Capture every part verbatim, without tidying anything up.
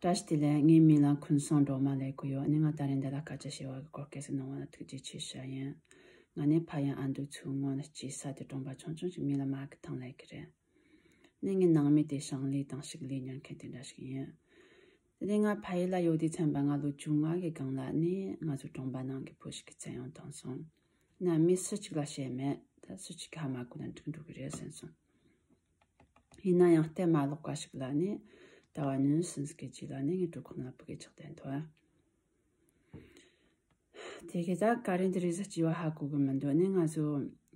བཀྲ་ཤིས་བདེ་ལེགས། ངའི་མིང་ལ་ཁུན་སང་སྒྲོལ་མ་ལབ་ཀྱི་ཡོད། ཨ་ནི་ང་ད་རིང་འདི་ལ་སྐད་ཆ་བཤད་པ་གི་བཀོད་སྐལ་ཞིག་གནང་བ་ལ་ཐུགས་རྗེ་ཆེ་ཞུ་ཡིན། ང་ནི་ཕ་ཡུལ་ཨ་མདོ་མཚོ་སྔོན་ལ་སྐྱེས། ས་དེ་གྲོང་པ་ཆུང་ཆུང་ཞིག་མིང་ལ་མ་གི་ཐང་ལབ་ཀྱི་རེད། ནི་ངའི་ནང་མི་དེ་ཞིང་ལས་དང་ཕྱུགས་ལས་གཉེར་མཁན་དེ་འདྲ་ཞིག་ཡིན། དེ་ནས་ང་ཕ་ཡུལ་ལ་ཡོད་དུས་ཙམ་པ་ང་ལོ་བཅོ་ལྔ་གི་སྒང་ལ་ནི་ང་ཚོ་གྲོང་པ་ནང་གི་བུ་ཞིག་གིས་བཙན་གཡེམ་བཏང་སོང་། ན་མི་སུ་གཅིག་ལ་བཤད་མེད། ད་སུ་གཅིག་གིས་ཧ་མ་གོ་ན་འགྲིག་འགྲོ་གི་རེད་བསམ་སོང་། ཡིན་ན་ཡང་གཏན་མ་ལོག་པ་ཞིག་ལ་ནི་ཟླ་བ་ཉི་ཤུ་ཙམ་གྱི་རྗེས་ལ་ནི་ངའི་གྲོད་ཁོག་ནང་ཕྲུ་གུ་ཆགས་བསྡད་འདུག་དེ་གི་ད་ག་རེ་འདི་རེད་ཟེར་བྱས་པ་ཧ་གོ་གི་མི་འདུག་ནི་ང་ཚོ་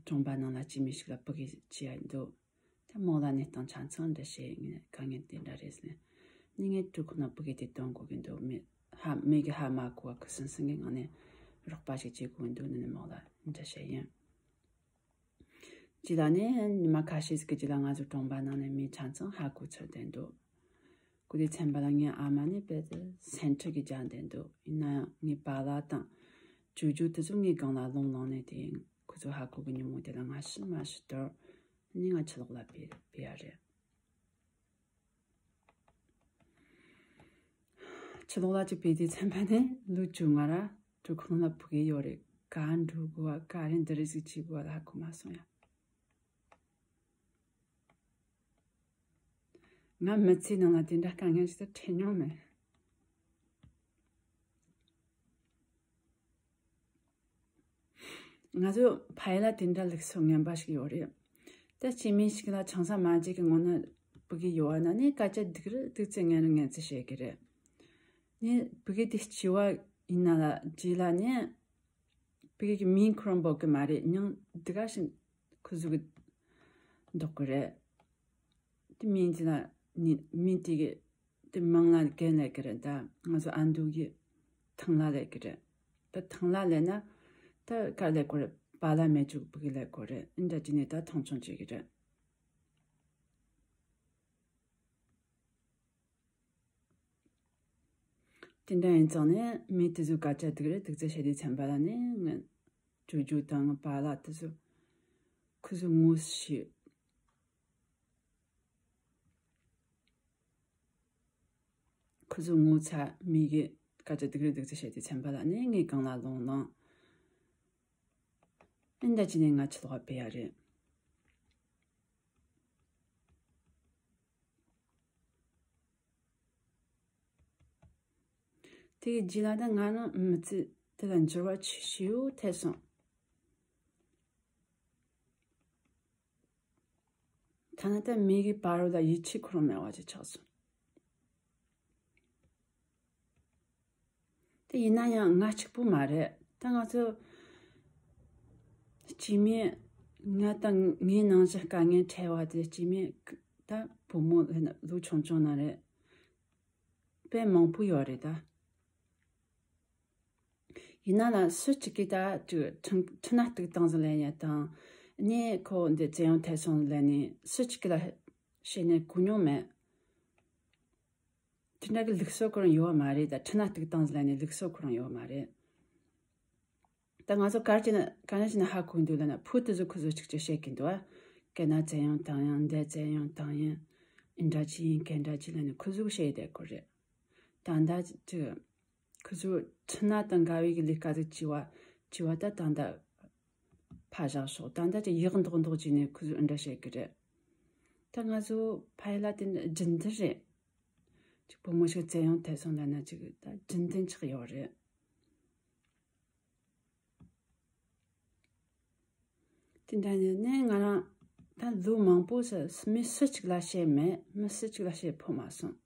གྲོང་པ་ནང་ལ་སྐྱེས་དམན་ཞིག་ལ་ཕྲུ་གུ་སྐྱེས་ཡ་འདུག་ད་མོ་ལ་གནས་སྟངས་ཆ་ཚང་འདྲ་བཤད། ངས་དཀའ་ངལ་དེ་འདྲ་རེད་ཟེར་ནས། ནི་ངའི་གྲོད་ཁོག་ནང་ཕྲུ་གུ་དེ་གཏོང་དགོས་ཀྱི་འདུག་མི་ཧ་མི་གིས་ཧ་མ་གོ་བ་ཁུ་སིམ་སིམ་གྱི་ངང་ནས་རོགས་པ་ཞིག་བྱེད་དགོས་ཀྱི་འདུག་ནི་ནི་མོ་ལ་འདྲ་བཤད་ཡིན། རྗེས་ལ་ནི་ཉི་མ་ཁ་ཤས་ཤིག་གི་རྗེས་ལ་ང་ཚོ་གྲོང་པ་ནང་ནས་མི་ཆ་ཚང་ཧ་གོ་ཚར་བསྡད་འདུག་གོ་དུས་ཙམ་པ་ལ་ངའི་ཨ་མ་ནི་དཔེ་དེ་སེམས་ཁྲལ་གྱིས་རྒྱགས་བསྡད་འདུག་ཡིན་ན་ཡང་ངའི་པཱ་ལགས་དང་ཇོ་ཇོ་དེ་ཚོ་ངའི་སྒང་ལ་ལོང་ལོང་ནས་དེ་ཁོ་ཚོ་ཧ་གོ་གི་ཉིན་མོ་དེ་ལ་ང་ཤི་མ་ཤི་དོར་ནི་ང་ཕྱི་ལོགས་ལ་ཕེབས་ཕེབས་ཡ་རེད། ཕྱི་ལོགས་ལ་ཅིག་ཕེབས་དུས་ཙམ་པ་ནས་ལོ་བཅོ་ལྔ་ར་གྲོད་ཁོག་ནང་ལ་ཕྲུ་གུ་ཡོད་རེད། ག་འགྲོ་དགོས་པ་ག་རེ་འདི་རེད་ཟིག་བྱེད་དགོས་པ་ལ་ཧ་གོ་མ་སོང་ཡ། ང་མི་ཚེའི་ནང་ལ་དེ་འདྲ་དཀའ་ངལ་ཞིག་ད་འཕྲད་མྱོང་མེད། ང་ཚོ་ཕ་ཡུལ་ལ་དེ་འདྲ་ལུགས་སྲོལ་ངན་པ་ཞིག་ཡོད་རེད། ད་སྐྱེས་དམན་ཞིག་ལ་ཆང་ས་མ་བརྗེ་གི་སྔོན་ན་ཕྲུ་གུ་ཡོད་པ་ན་ནི་སྐད་ཆ་སྡུག་རུ་སྡུག་ཙེ་ངན་རུ་ངན་ཙེ་བཤད་གི་རེད། ནི་ཕྲུ་གུ་དེ་སྐྱེས་པ་ཡིན་ན་ལ་རྗེས་ལ་ནི་ཕྲུ་གུ་གི་མིང་ཁོ་རང་འབོད་གི་མ་རེད། མྱིང་འདི་ག་ཞིག་ཁོ་ཚོ་གི་འདོགས་གི་རེད། དེ་མིང་དེ་ལ་ནི་མིང་དེ་གི་དེ་མིང་ལ་རྒན་ལབ་གི་རེད། ད་ང་ཚོ་ཨ་མདོ་གི་ཐང་ལྷ་ལབ་གི་རེད། ད་ཐང་ལྷ་ལབ་ན་ད་ག་ལབ་དགོས་རེད། པཱ་ལགས་མེད་ཅུག་ཕྲུ་གུ་ལབ་དགོས་རེད། འདྲ་བྱས་ནས་ད་མཐོང་ཆུང་བྱེད་གི་རེད། དེ་འདྲ་ཡིན་ཙང་ནས་མི་དེ་ཚོ་སྐད་ཆ་སྡུག་རུ་སྡུག་ཙེ་བཤད་དུས་ཙམ་པ་ལ་ནི་ང་ཇོ་ཇོ་དང་པཱ་ལགས་དེ་ཚོ་ཁོ་ཚོ་ངོ་ཤེས། ཁོ་ཚོ་ངོ་ཚ་མི་གི་སྐད་ཆ་སྡུག་རུ་སྡུག་ཙེ་བཤད་དུས་ཙམ་པ་ལ་ནི་ངའི་སྒང་ལ་ལོང་ལོང་། ཨེ་འདྲ་བྱས་ནས་ང་ཕྱི་ལོགས་ཕེབས་ཡ་རེད། དེ་གི་རྗེས་ལ་ད་ང་རང་མི་ཚེ་དེ་ལ་འགྱུར་བ་ཆེ་ཤོས་ཐེབས་སོང་། ཐ་ན་ད་མི་གི་བར་ལ་ཡིད་ཆེས་ཁོ་རང་མེད་པ་ཅིག་ཆགས་སོང་། དེ་ཡིན་ན་ཡང་ང་གཅིག་པུ་མ་རེད། ད་ང་ཚོ་སྐྱེས་དམན་ང་དང་ངའི་ནང་བཞིན་དཀའ་ངལ་འཕྲད་པ་དེ་སྐྱེས་དམན་ད་བུ་མོ་ལོ་ཆུང་ཆུང་ནང་རེད། དཔེ་མང་པོ་ཡོད་རེད་ད། ཡིན་ན་ལ་སུ་གཅིག་གིས་ད་ཅིག་ཁྲི་ཁྲི་ན་གཏུག་བཏང་ཟིག་ལབ་ཡ་དང་། ནས་ཁོ་འདི་བཙན་གཡེམ་ཐེབས་སོང་ལབ་ནས་སུ་གཅིག་གིས་ལ་བཤད་ནས་གོ་མྱོང་མེད། དེ་འདྲ་གི་ལུགས་སྲོལ་ཁོ་རང་ཡོད་མ་རེད། ད་ཁྲི་ན་གཏུག་བཏང་ཟིག་ལབ་ནས་ལུགས་སྲོལ་ཁོ་རང་ཡོད་མ་རེད། ད་ང་ཚོ་ག་རེ་བྱས་ན་ག་རེ་བྱས་ན་ཧ་གོ་འདུག་ལབ་ན་བུ་དེ་ཚོ་ཁོ་ཚོ་གཅིག་གཅིག་བཤད་གི་འདུག་ཨ། སྐད་ན་བཙན་གཡེམ་བཏང་ཡིན། འདི་བཙན་གཡེམ་བཏང་ཡིན། ཨེ་འདྲ་ཅིག་ཡིན་གན་འདྲ་ཅིག་ལབ་ནས་ཁོ་ཚོ་བཤད་བསྡད་ཀྱི་རེད། ད་ད་ཅིག་ཁོ་ཚོ་ཁྲི་ན་དང་འགལ་བའི་གི་ལས་ཀ་ཟིག་བྱས་པ་བྱས་པ་ད་ད་ད་ཕར་བཞག་ཤོག་ད་ད་ཅིག་ཡག་མདོག་མདོག་བྱས་ནས་ཁོ་ཚོ་འདྲ་བཤད་གི་རེད། ད་ང་ཚོ་ཕ་ཡུལ་ལ་དེ་འདྲ་རྒྱུན་ལྡན་རེད། ཅིག་བུ་མོ་ཞིག་བཙན་གཡེམ་ཐེབས་སོང་ལབ་ན་ཅིག་ད་རྒྱུན་ལྡན་ཆགས་ཡོད་རེད། དེ་འདྲ་ནས་ནས་ང་རང་ད་ལོ་མང་པོ་ཟེར་མི་སུ་གཅིག་ལ་བཤད་མེད། མི་སུ་གཅིག་ལ་བཤད་ཕོད་མ་སོང་།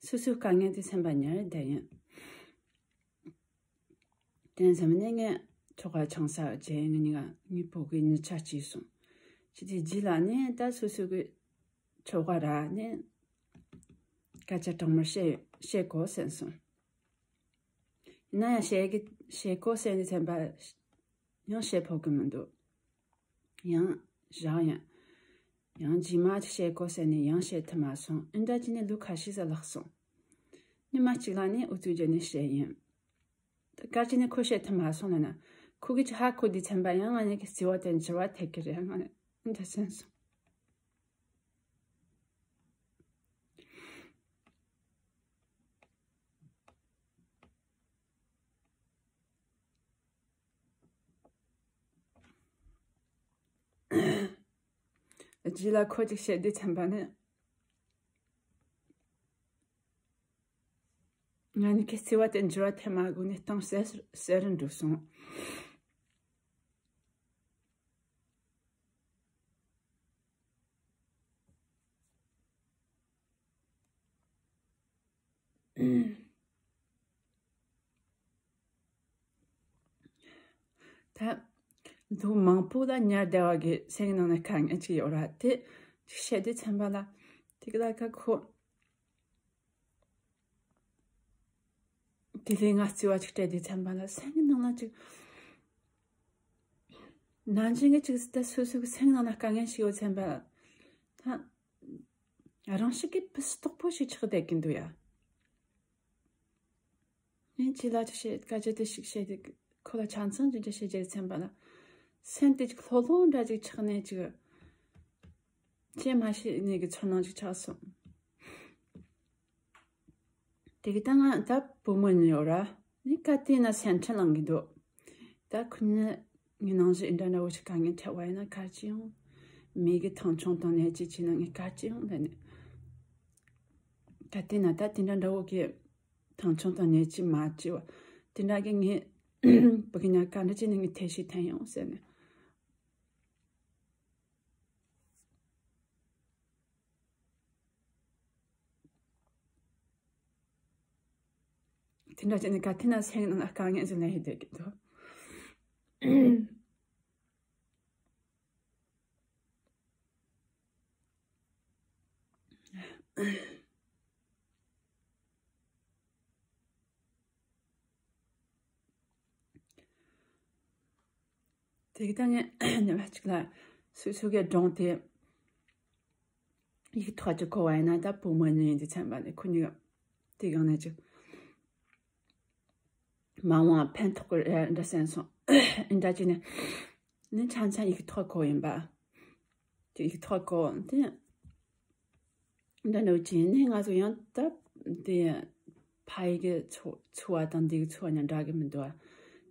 སོ་སོའི་དཀའ་ངལ་དེ་སེམས་པ་ཉར་བསྡད་ཡིན། དེ་ནས་སེམས་ནས་ངས་ཁྱོ་ག་ཆང་ས་བརྗེས། ངེད་གཉིས་ཀ་ངའི་བུ་གི་གཉིས་ཆ་སྐྱེས་སོང་། ཅི་དེ་རྗེས་ལ་ནས་ད་སོ་སོ་གི་ཁྱོ་ག་ར་ནས་སྐད་ཆ་དྲང་མོར་བཤད་བཤད་དགོས་བསམ་སོང་། ཡིན་ན་ཡང་བཤད་གི་བཤད་དགོས་བསམ་ནས་སེམས་པ་ཡང་བཤད་ཕོད་གི་མི་འདུག་ཡང་བཞག་ཡིན། ཡང་རྗེས་མ་བཤད་དགོས་བསམ་ནས་ཡང་བཤད་ཐུབ་མ་སོང་། ཨེ་འདྲ་བྱས་ནས་ལོ་ཁ་ཤས་ཙམ་ལྷག་སོང་། ཉི་མ་གཅིག་ལ་ནི་ཨུ་ཚུགས་བརྒྱབ་ནས་བཤད་ཡིན། ད་ག་རེ་བྱས་ནས་ཁོ་བཤད་ཐུབ་མ་སོང་ལབ་ན། ཁོ་གིས་ཅིག་ཧ་གོ་དུས་ཙམ་པ་ཡང་ང་གཉིས་ཀྱི་བརྩེ་བ་དེ་འགྱུར་བ་ཐེབས་ཀྱི་རེད། ང་ནི་ཨེ་འདྲ་བསམ་སོང་། རྗེས་ལ་ཁོ་ཅིག་བཤད་དུས་ཚན་པ་ནི། ང་ནི་ཁྱེད་བརྩེ་བ་དེ་འགྱུར་བ་ཐེབས་མ་དགོས་ནས་གཏིང་ཟེར་ཟེར་འགྲོ་སོང་། ད་ལོ་མང་པོ་ལ་ཉར་བསྡད་པ་གི་སེམས་ནང་ན་དཀའ་ངལ་ཅིག་ཡོད་ར། དེ་ཅིག་བཤད་དུས་ཚན་པ་ལ་དེ་ག་ལ་ཁ་ཁོ། དེ་ལས་ང་བརྩེ་བ་ཅིག་སྤྲད་དུས་ཚན་པ་ལ་སེམས་ཀྱི་ནང་ལ་ཅིག་ནང་བཞིན་གྱི་ཅིག་ད་སོ་སོ་གི་སེམས་ནང་ལ་དཀའ་ངལ་ཞིག་ཡོད་ཚན་པ་ལ་ད་རང་ཤུགས་ཀྱིས་ཕུ་སུ་དོག་པོ་ཞིག་ཆགས་བསྡད་ཀྱི་འདུག་ཡ། ངས་ཅི་ལ་ཅི་བཤད་སྐད་ཆ་དེ་ཞིག་བཤད་དེ་ཁོ་ལ་ཆང་ཚང་ཅི་འདྲ་བཤད་རྒྱུ་ཚན་པ་ལ་སེམས་དེ་ཅིག་ལྷོད་ལྷོད་འདྲ་ཅིག་ཆགས་ནས་ཅིག་ཅི་མ་བཤད་ནས་གི་ཚོར་སྣང་ཅིག་ཆགས་སོང་། དེ་གི་ད་ང་ད་བུ་མོ་ཉིད་ཡོད་ར། ནི་ག་དུས་ན་སེམས་ཁྲལ་ལངས་གི་འདུག་ད་ཁོ་ནི་ངའི་ནང་བཞིན་འདྲ་འདྲ་བོ་ཞིག་དཀའ་ངལ་འཕྲད་པ་ཡིན་ན་ག་ཅི་ཡོང་། མི་གི་མཐོང་ཆུང་དང་ཉེས་ཆད་བྱས་ན་ངས་ག་ཅི་ཡོང་ལབ་ནས། ག་དུས་ན་ད་དེ་འདྲ་འདྲ་བོ་གི་མཐོང་ཆུང་དང་ཉེས་ཆད་མ་བྱས་པ་དེ་འདྲ་གི་ངས་བུ་གི་ཉག་ག་འདྲ་བྱས་ནས་ངས་ཐེ་ཤི་འཐེན་ཡོང་ཟེར་ནས། དེ་འདྲ་བྱས་ནས་ག་དུས་ན་སེམས་ནང་ལ་དཀའ་ངལ་ཟིན་ལས་ཡིན་བསྡད་ཀྱི་འདུག་དེ་གི་ད་ངས་ཉི་མ་གཅིག་ལ་སོ་སོ་གི་སྒྲུང་དེ་ཡིག་ཐོག་ཅིག་གོ་བ་ཡིན་ན་ད་བུ་མོ་གཉིས་ཡིན་དུས་ཚན་པ་ནས་ཁོ་གཉིས་དེ་སྒང་ནས་ཅིག་མ་འོངས་ཕན་ཐོགས་གི་རེད་འདྲ་སེམས་སོང་། འདྲ་ཅིག་ནས་ནི་ཆ་ཚང་ཡིག་ཐོག་གོ་ཡིན་པ། དེ་ཡིག་ཐོག་གོ་དེ། འདྲ་འདྲ་བྱས་ནས་ང་ཚོ་ཡང་ད་དེ་ཕ་ཡི་གི་འཚོ་འཚོ་བ་དང་འདི་གི་འཚོ་བ་མཉམ་འདྲ་གི་མི་འདུག་ཨ།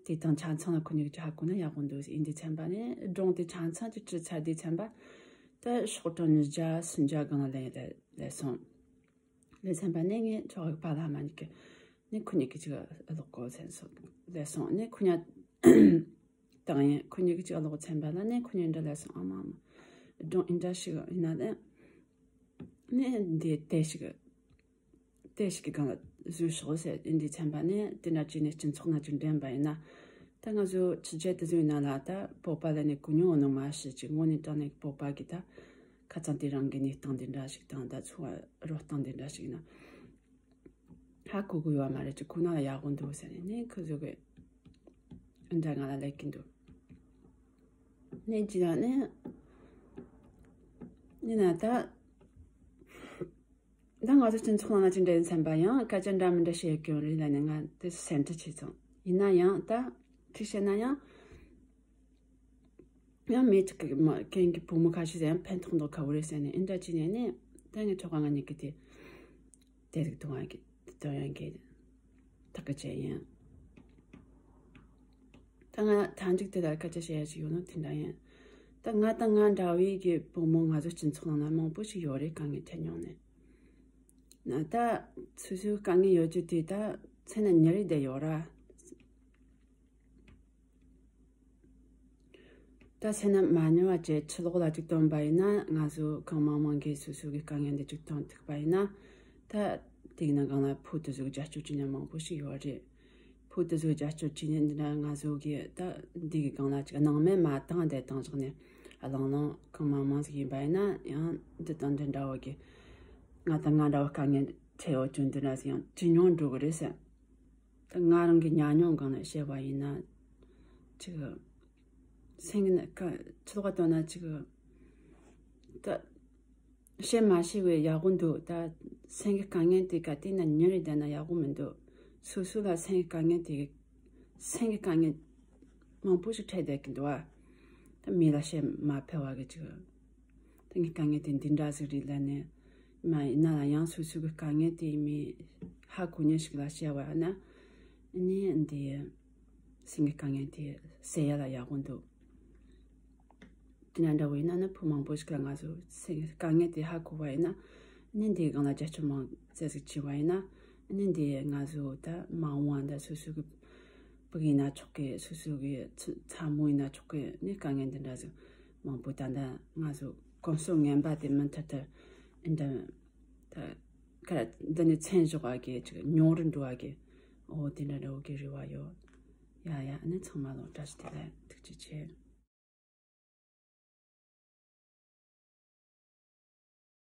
དེ་དང་ཆ་ཚང་ལ་ཁོ་གཉིས་ཀྱི་ཧ་གོ་ན་ཡག་པོ་འདུག་ཡིན་དུས་ཚན་པ་ནས་སྒྲུང་དེ་ཆ་ཚང་གི་བྲིས་ཚར་དུས་ཚན་པ་ད་ཤོག་གྲངས་ཉིས་བརྒྱ་སུམ་བརྒྱ་སྒང་ལ་ལས་ལས་ལས་སོང་། ལས་ཚན་པ་ནས་ངས་ཚོགས་པ་ལ་མ་ཉིད་ཀྱི་ནས་ཁོ་གཉིས་ཀྱི་ཅིག་ཀློག་གོ་ཚན་སོང་ལས་སོང་ནས་ཁོ་གཉིས། དང་ཡིན་ཁོ་གཉིས་ཀྱི་ཅིག་ཀློག་ཚན་པ་ལ་ནས་ཁོ་གཉིས་འདྲ་ལས་སོང་ཨ་མ་མ། སྒྲུང་ཨིན་འདྲ་ཞིག་ཡིན་ན་ནས་ནས་འདི་དེ་ཞིག་དེ་ཞིག་གི་སྒང་ལ་བཟོས་ཤོག་ཟེར་ཨིན་འདི་ཚན་པ་ནས་དེ་འདྲ་བྱས་ནས་སྤྱི་ཚོགས་ན་ཅིག་འདྲེན་པ་ཡིན་ན། ད་ང་ཚོ་ཕྱི་རྒྱལ་དུ་བཟོས་ཡིན་ན་ལ་ད་བོད་པ་ལ་ནས་གུ་ཉོ་ནང་མ་ཤི་ཅིག་དངོས་གནས་དྲང་གནས་བོད་པ་གི་ད་ཁ་ཚང་དེ་རང་གི་གནས་སྟངས་དེ་འདྲ་ཞིག་དང་ད་འཚོ་བ་རོལ་སྟངས་དེ་འདྲ་ཞིག་ཡིན་ན། ཧ་གོ་གི་ཡོད་མ་རེད་ཅིག་ཁོ་ན་ལ་ཡག་པོ་འདུག་ཟེར་ནས་ནས་ཁོ་ཚོ་གི་འདྲ་ང་ལ་ལས་ཀྱི་འདུག་ནས་ཅི་ལ་ནས་ནི་ན་ད་ད་ང་ཚོ་སྤྱི་ཚོགས་ནང་ལ་ཅི་འདྲ་ཡིན་ཚན་པ་ཡང་སྐད་ཆ་འདྲ་མི་འདྲ་བཤད་ཀྱི་ཡོད་རེད་ལ་ནས་ང་དེ་སེམས་ཁྲལ་བྱས་སོང་ཡིན་ན་ཡང་ད་ཅི་བཤད་ན་ཡང་། ཡང་མི་གཅིག་གི་མ་རྒན་གྱི་བུ་མོ་ཁ་ཤས་ཡང་ཕན་ཐོགས་འདུག་ཁ་བོ་རེད་ཟེར་ནས་ཨིན་འདྲ་ཅི་ནས་ནས་ད་ངས་ཁྱོ་ག་ང་གཉིས་ཀྱི་དེ་དེ་རིགས་གཏོང་བ་གི་གཏོང་ཡང་གི་ཐག་གི་བཅད་ཡིན། ད་ང་མཐའ་མཇུག་དེ་ལ་སྐད་ཆ་བཤད་ཡ་ཞིག་ཡོད་ན་དེ་འདྲ་ཡིན། ད་ང་དང་ང་འདྲ་བའི་གི་བུ་མོ་ང་ཚོ་སྤྱི་ཚོགས་ནང་ན་མང་པོ་ཞིག་ཡོད་རེད་དཀའ་ངལ་འཕྲད་མྱོང་ནས། ན་ད་སོ་སོའི་དཀའ་ངལ་ཡོད་རྒྱུ་དེ་ད་མཚན་ན་ཉེ་རེ་བསྡད་ཡོད་ར། ད་སེམས་ན་མ་ཉོ་བ་བཅས་ཕྱི་ལོགས་ལ་ཅིག་སྟོན་པ་ཡིན་ན་ང་ཚོ་གང་མང་མང་གིས་སོ་སོ་གི་དཀའ་ངལ་འདི་ཅིག་སྟོན་ཐུབ་པ་ཡིན་ན། ད་དེའི་ནང་གང་ལ་བོད་དུ་བཟོ་རྒྱ་སྐྱོར་བྱེད་མཁན་མང་པོ་ཞིག་ཡོད་རེད། བོད་དུ་བཟོ་རྒྱ་སྐྱོར་བྱེད་མཁན་འདི་འདྲ་ང་ཚོ་གི་ད་འདི་གི་སྒང་ལ་ཅིག་སྣང་མེད་མ་བཏང་བསྡད་བཏང་བཞག་ནས་བླངས་བླངས་གང་མང་མང་ཞིག་ཡིན་པ་ཡིན་ན་ཡང་འདི་དང་འདི་འདྲ་བོ་གི་ང་དང་ང་འདྲ་བོ་དཀའ་ངལ་འཕྲད་ཡོད་རྒྱུ་འདི་འདྲ་ཞིག་ཡང་བྱེད་མྱོང་འགྲོ་གི་རེད་ཟེར། ད་ང་རང་གི་ཉམས་མྱོང་སྒང་ནས་བཤད་པ་ཡིན་ན། ཅིག་སེམས་ཀྱི་ནང་ཁ་ཕྱི་ལོགས་ལྟ་ན་ཅིག་ད་བཤད་མ་ཤེས་པའི་ཡག་པོ་འདུག་ད་སེམས་ཀྱི་དཀའ་ངལ་དེ་ག་དེ་ན་ཉིན་རེ་བསྡད་ན་ཡག་པོ་མི་འདུག་སོ་སོ་ལ་སེམས་ཀྱི་དཀའ་ངལ་དེ་སེམས་ཀྱི་དཀའ་ངལ་མང་པོ་ཞིག་འཕྲད་བསྡད་ཀྱི་འདུག་ཨ། ད་མི་ལ་བཤད་མ་ཕོད་པ་གི་ཅིག་ད་ངའི་དཀའ་ངལ་དེ་འདི་འདྲ་ཟིག་རེད་ལབ་ནས་མ་ཡིན་ན་ལ་ཡང་སོ་སོ་གི་དཀའ་ངལ་དེ་མི་ཧ་གོ་མཁན་ཞིག་ལ་བཤད་པ་ན་ནི་འདི་སེམས་ཀྱི་དཀའ་ངལ་དེ་སེལ་ཡ་ལ་ཡག་པོ་འདུག་ཡིན་ན་འདྲ་བོ་ཡིན་ན་ནི་བུ་མང་པོ་ཞིག་ལ་ང་ཚོ་སེ་དཀའ་ངལ་དེ་ཧ་གོ་བ་ཡིན་ན། ནི་འདིའི་སྒང་ལ་རྒྱབ་སྐྱོར་མང་ཙམ་ཞིག་བྱས་པ་ཡིན་ན། ནི་འདི་ང་ཚོ་ད་མ་འོངས་པ་ད་སོ་སོ་གི་ཕྲུ་གུ་ཡིན་ན་ཆོག་གི། སོ་སོ་གི་ཚ་ཚ་མོ་ཡིན་ན་ཆོག་གི། ནི་དཀའ་ངལ་འདི་འདྲ་ཟིག་མང་པོ་ད་ལྟ་ང་ཚོ་གོམས་སྲོལ་ངན་པ་དེ་མུ་མཐུད་དུ་འདི་ད་ག་འདི་ནས་མཚམས་འཇོག་ག་གི་ཅིག་ཉུང་རུ་འགྲོ་ག་གི། འོ་དེ་འདྲ་འདྲ་བོ་གི་རེ་བ་ཡོད། ཡ་ཡ། ཨ་ནི་ཚང་མ་ལ་བཀྲ་ཤིས་བདེ་ལེགས། ཐུགས་རྗེ་ཆེ།